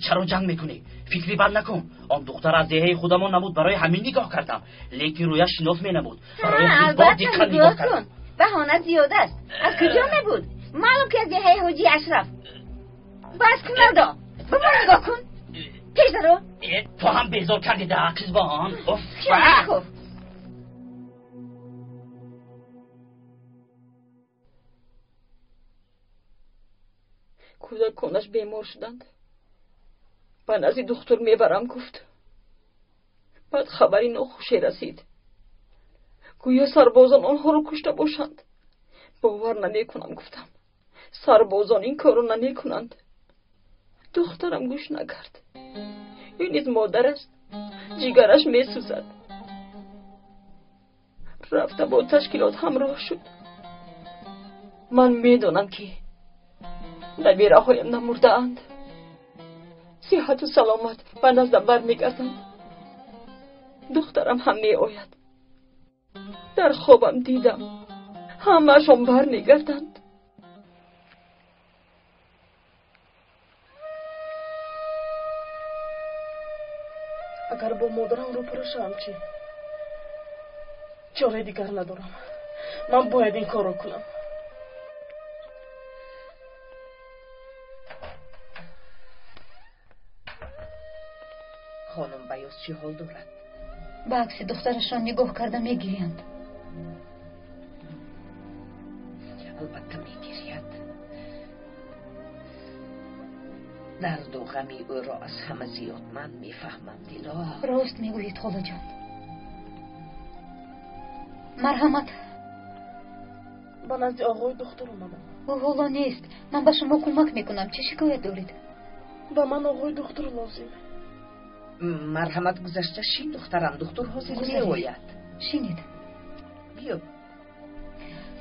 چرا جنگ میکنی؟ فکری بد نکن. آن دختر از دهه خودمان نبود، برای همین نگاه کردم، لیکن رویش شناس می نبود. برای همین با دقت نگاه کردم. بهانه زیاد است. از کجا می بود؟ معلوم که از دهه حاجی اشرف. بس کن الدو، به من نگاه کن. پیش درو. تو هم بیزار کردی ده قزبان. اوف. کودکانش بیمار شدند. به نزد دکتر میبرم گفت. بعد خبری ناخوشی رسید. گویا سربازان آنها را کشته باشند. باور نمیکنم گفتم. سربازان این کارو نمیکنند. دخترم گوش نکرد. این نیز مادر است. جیگرش میسوزد. رفته با تشکیلات همراه شد. من میدانم که نبیره هایم نمرده اند. صحت و سلامت به نزدم برمیگردند. دخترم هم می آید. در خوابم دیدم همه‌شان برمیگردند. اگر با مادرم روبرو شوم چی؟ چاره دیگر ندارم. من باید این کارو کنم. خانم بیاز چی حال دارد؟ به عکس دخترش را نگاه کرده میگریند. البته میگرید. درد و غمی او را از همه زیاد من میفهمم دیلا. راست میگویید خاله جان. مرحمت. به نزد آقای دکتر آمدم. او حالا نیست. من به شما کمک میکنم. چه شکایت دارید؟ به من آقای دکتر لازم. مرحمت گذشته شین دخترم، دکتر حاضر میآید. شینید. بیا.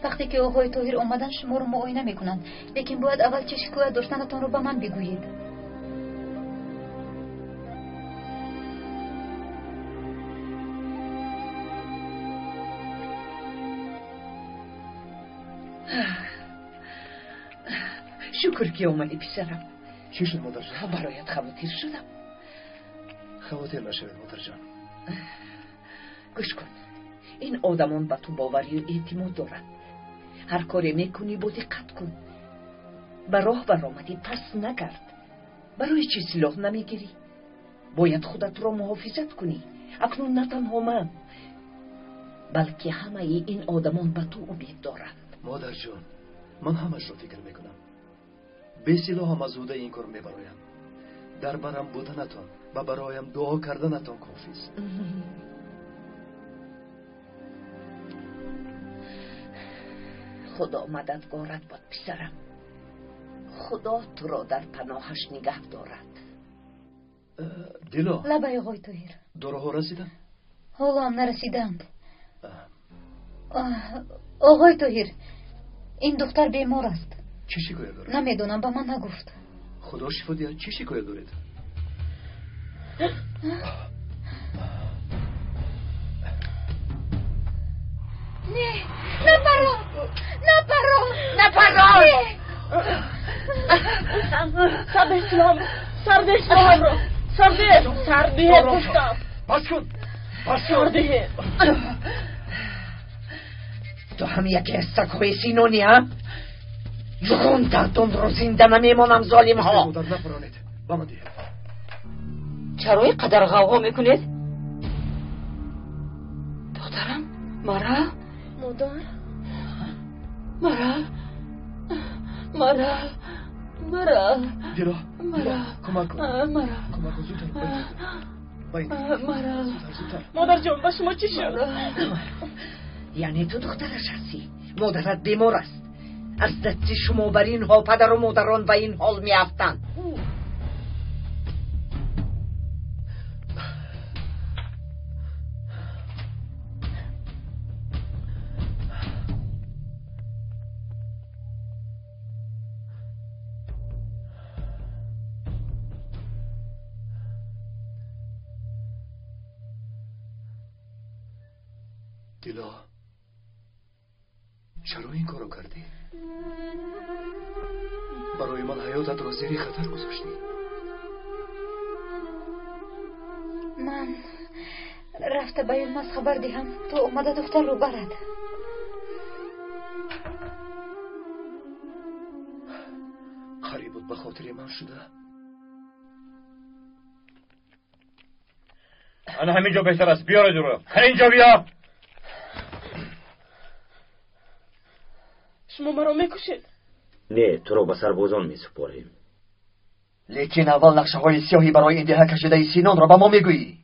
وقتی که آقای طاهر آمدن شما رو معاینه میکنند، لیکن باید اول چه شکایت داشتنتان رو به من بگویید. شکر که آمدی پسرم. چی شد مادر جان؟ برایت خواطر شدم. خواطر نشوید مادر جان. گوش کن، این آدمان به تو باوری و اعتماد دارند. هر کاری میکنی با دقت کن. به راه برآمدی پس نگرد. برای چی سلاح نمیگیری؟ باید خودت را محافظت کنی. اکنون نه تنها من، بلکه همه این آدمان به تو امید دارند. مادر جان، من همش را فکر میکنم. بی سلاح هم از عهده این کار میبرایم. در برم بودنتان و برایم دعا کردنتان کافی است. خدا مددگارت باد پسرم. خدا تو را در پناهش نگه دارد. Дило. Лабай, оғои Тоҳир. Доруҳо расиданд? Ҳоло ҳам нарасидаанд. Оғои Тоҳир, ин духтар бемор аст. Чӣ шикоят дорад? Намедонам, ба ман нагуфт. Худо шифо диҳад, чӣ шикоят доред? Не, напарон, напарон, напарон. Сарде силоҳамро, сарде силоҳамро, сарде, сардиҳе гуфтам. Бас кун, бас кун. Сардиҳе. Ту ҳам яке аз сагҳои Синони, ҳа? Ҷуғонтатонро зинда намемонам, золимҳо. Модар, напаронед, ба ман диҳед. Чаро ин қадар ғавғо мекунед? Духтарам, мара? Модар? Мара? Мара? Мара? Дило, Мара? кӯмак кун. Мара? Кӯмак кун, зудтар. Мара? Зудтар. Модарҷон, ба шумо чӣ шуд? Яъне ту духтараш ҳастӣ? Модарат бемор аст. Аз дасти шумо бар инҳо падару модарон ба ин ҳол меафтанд. Дило, чаро ин корро кардӣ? Барои ман ҳаётатро зери хатар гузоштӣ. Ман рафта ба Юлмаз хабар диҳам, то омада духтарро барад. Қариб буд ба хотири ман шуда. Ана ҳамин ҷо беҳтар аст. Биёред ӯро. Ҳамин ҷо биё. Шумо маро мекушед? Не, туро ба сарбозон месупорем. Лекин аввал нақшаҳои сиёҳӣ барои ин деҳа кашидаи Синонро ба мо мегӯӣ.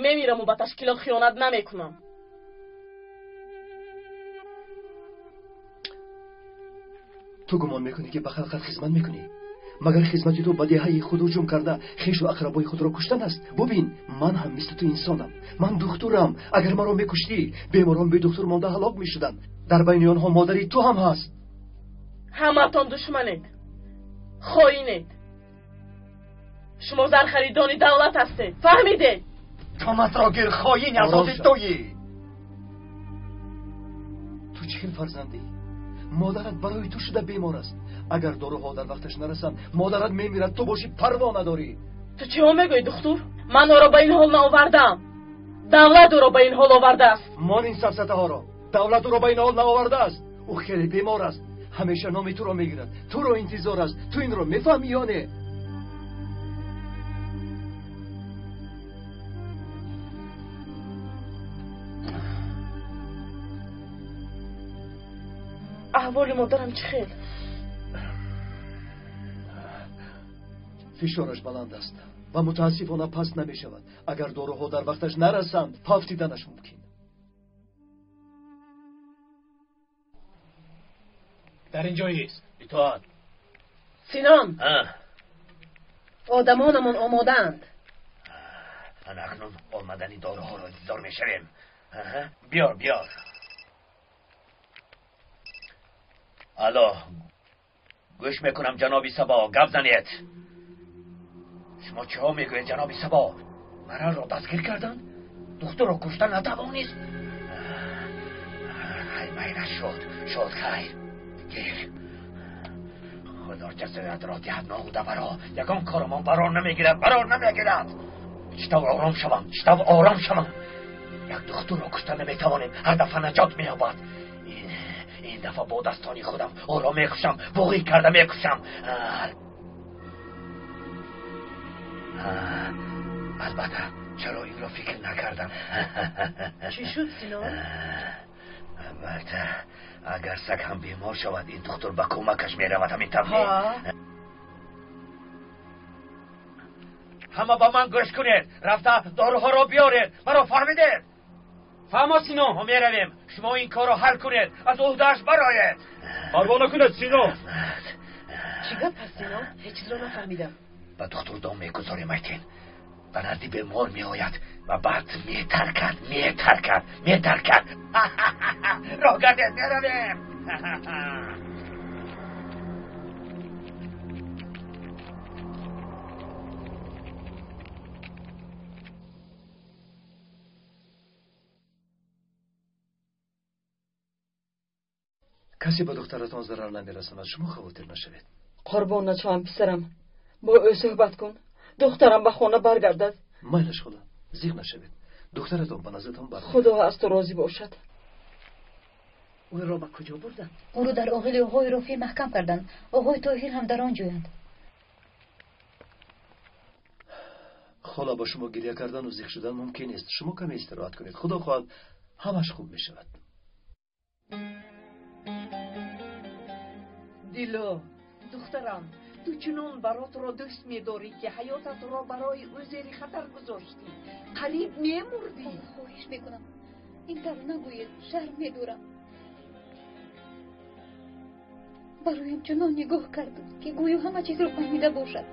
Мемираму ба ташкилот хиёнат намекунам. Ту гумон мекунӣ, ки ба халқат хизмат мекунӣ? Магар хизмати ту ба деҳаи худ ҳуҷум карда, хешу ақрабои худро куштан аст? Бубин, ман ҳам мисли ту инсонам. Ман духтурам. Агар маро мекуштӣ, беморон бедухтур монда ҳалок мешуданд. Дар байни онҳо модари ту ҳам ҳаст. Ҳамаатон душманед, хоинед. Шумо зархаридони давлат ҳастед, фаҳмидед? Томатро гир, хоин азози туӣ. Ту чӣ хел фарзандӣ? Модарат барои ту шуда бемор аст. Агар доруҳо дар вақташ нарасанд, модарат мемирад, ту бошӣ парво надорӣ. Ту чиҳо мегӯӣ, духтур? Ман ӯро ба ин ҳол наовардаам. Давлат ӯро ба ин ҳол овардааст. Мон ин сафсатаҳоро. Давлат ӯро ба ин ҳол наовардааст. Ӯ хеле бемор аст. Ҳамеша номи туро мегирад. Туро интизор аст. Ту инро мефаҳмӣ ё не? Аҳволи модарам чӣ хел? Фишораш баланд аст ва мутаассифона паст намешавад. Агар доруҳо дар вақташ нарасанд, фавтиданаш мумкин. Дар ин ҷоист. Итоат. Синон, одамонамон омодаанд. Ана акнун омадани доруҳоро интизор мешавем. Биёр, биёр. Алло, гӯш мекунам, ҷаноби Сабо, гап занед. Шумо чиҳо мегӯед, ҷаноби Сабо? Мараро дастгир карданд? Духтурро кушта натавонист? Хай, майна шуд, шуд, хайр. Гир. Худо ҷазоятро диҳад, ноҳуда баро. Ягон корамон барор намегирад, барор намегирад. Чӣ тавр ором шавам, чӣ тавр ором шавам? Як духтурро кушта наметавонем, ҳар дафъа наҷот меёбад. Ин дафъа бо дастони худам ӯро мекушам, буғӣ карда мекушам. Албатта, чаро инро фикр накардам? Чӣ шуд, Синон? Албатта, агар саг ҳам бемор шавад, ин духтур ба кӯмакаш меравад, ҳамин тавр не? Ҳама ба ман гӯш кунед, рафта доруҳоро биёред. Маро фаҳмидед? Фаҳмо, Сино. Мо меравем, шумо ин корро ҳал кунед, аз уҳдааш бароед. Парво накунед, Сино. Чӣ гап ҳаст, Сино? Ҳеҷ чизро нафаҳмидам. Ба духтур дом мегузорем, Айтин. Ба назди бемор меояд ва баъд метаркад, метаркад, метаркад. Роҳ гардед, меравем. Касе ба духтаратон зарар намерасонад, шумо хавотир нашавед. Қурбон нашавам, писарам, бо ӯ суҳбат кун, духтарам ба хона баргардад. Майлаш хола, зиқ нашавед, духтаратон ба наздатон бармегардад. Худо аз ту розӣ бошад. Ӯро ба куҷо бурданд? Ӯро дар оғили оғои Рофеъ маҳкам карданд. Оғои Тоҳир ҳам дар он ҷоянд. Хола, ба шумо гиря кардану зиқ шудан мумкин нест. Шумо каме истироҳат кунед, худо хоҳад ҳамаш хуб мешавад. Дило, духтарам, ту чунон баротро дӯст медорӣ, ки ҳаётатро барои ӯ зери хатар гузоштӣ. Қариб мемурдӣ. Хоҳиш мекунам, ин тавр нагӯед, шарм медорам. Бароям чунон нигоҳ кард, ки гӯё ҳама чизро фаҳмида бошад.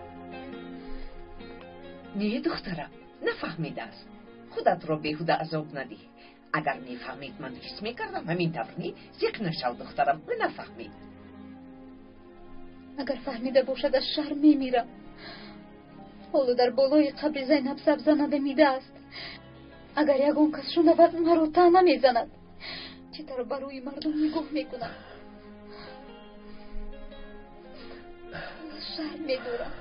Не, духтарам, нафаҳмидааст. Худатро беҳуда азоб надиҳ. Агар мефаҳмид, ман ҳис мекардам, ҳамин тавр не? Зиқ нашав, духтарам, ӯ нафаҳмид. Агар фаҳмида бошад, аз шарм мемирам. Ҳоло дар болои қабри Зайнаб сабза надамидааст. Агар ягон кас шунавад, маро таъна мезанад. Чӣ тавр ба рӯи мардум нигоҳ мекунам? Аз шарм медорам.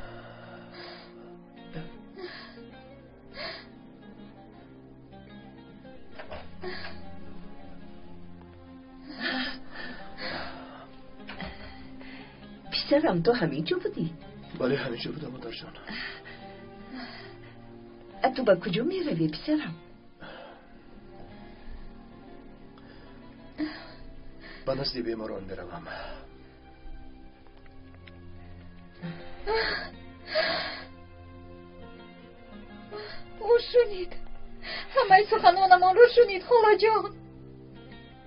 Писарам, ту ҳамин ҷо будӣ? Бале, ҳамин ҷо будам, модарҷон. Ту ба куҷо меравӣ, писарам? Ба назди беморон меравам. Ӯ шунид, ҳамаи суханонамонро шунид, холаҷон.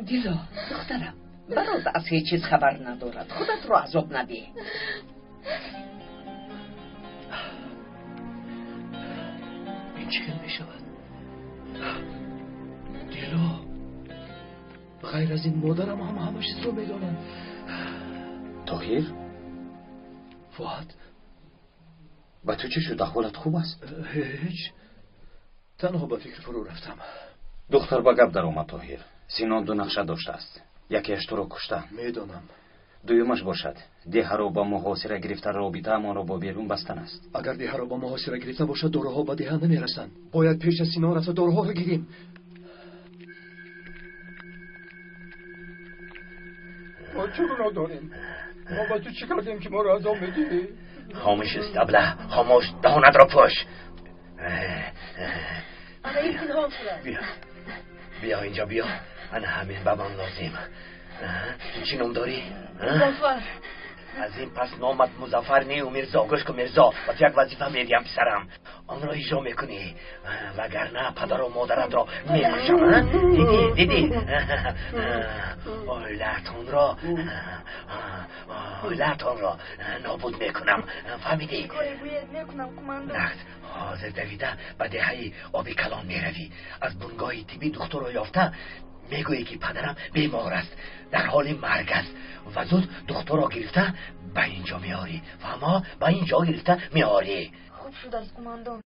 Дило, духтарам, барот аз ҳеҷ чиз хабар надорад, худатро азоб надиҳ. Ин чӣ хел мешавад? Дило, ғайр аз ин модарам ҳам ҳама чизро медонад. Тоҳир? Фуад, ба ту чӣ шуд? Аҳволат хуб аст? Ҳеҷ, танҳо ба фикр фурӯ рафтам. Духтар ба гап даромад, Тоҳир. Синон ду нақша доштааст. Якеаш туро куштан. Медонам. Дуюмаш бошад, деҳаро ба муҳосира гирифта, робитаамонро бо берун бастан аст. Агар деҳаро ба муҳосира гирифта бошад, доруҳо ба деҳа намерасанд. Бояд пеш аз Синон рафта доруҳоро гирем. Мо чӣ гуноҳ дорем? Мо ба ту чӣ кардем, ки моро азоб медиҳӣ? Хомӯш, истабла, хомӯш, даҳонатро пӯш. Ана ин пинҳон шудааст. Биё, биё инҷо, биё. Ана ҳамин ба ман лозим. Ту чӣ ном дорӣ? Музаффар. Аз ин пас номат Музаффар не, Мирзо. Гӯш кун, Мирзо, ба ту як вазифа медиҳам, писарам. Онро иҷро мекунӣ, вагарна падару модаратро мекушам. Дидӣ, дидӣ? Оилаатонро, оилаатонро нобуд мекунам, фаҳмидӣ? Коре гӯед, мекунам, кумандон. Нақд ҳозир давида ба деҳаи оби калон меравӣ. Аз бунгоҳи тиббӣ духтурро ёфта мегӯӣ, ки падарам бемор аст, дар ҳоли марг аст, ва зуд духтурро гирифта ба ин ҷо меорӣ. Фаҳмо? Ба ин ҷо гирифта меорӣ. Хуб шудааст, кумандон.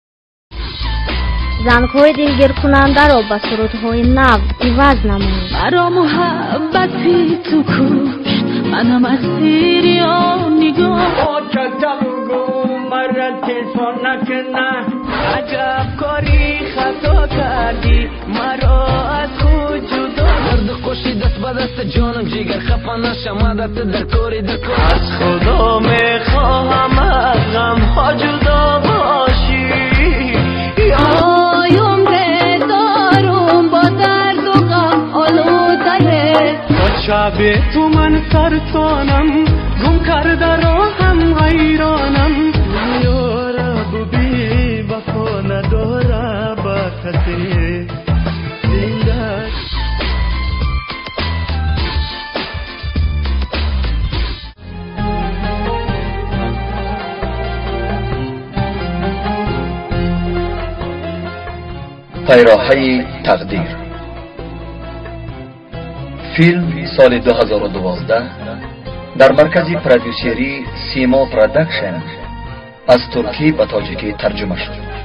Зангҳои дилгиркунандаро ба сурудҳои нав иваз намоед. Маро муҳаббати ту кушт, манам асири он нигоҳ. Аҷаб кори хато кардӣ, маро аз худ ҷудо. Дарду қоши даст ба даст, ҷонам ҷигар, хафа наша, мадат дар кори дар кор. Аз худо мехоҳам аз ғамҳо ҷудо бошӣ. Ой, умре дорум бо дарду ғам олудае. То шаби ту ман сартонам, гум карда роҳам, ҳайронам. Ёра буби вафо надора ба касе зинда. Пайроҳаи тақдир. Филм соли 2012 дар маркази продюсерии Симо Продакшн аз туркӣ ба тоҷикӣ тарҷума шуд.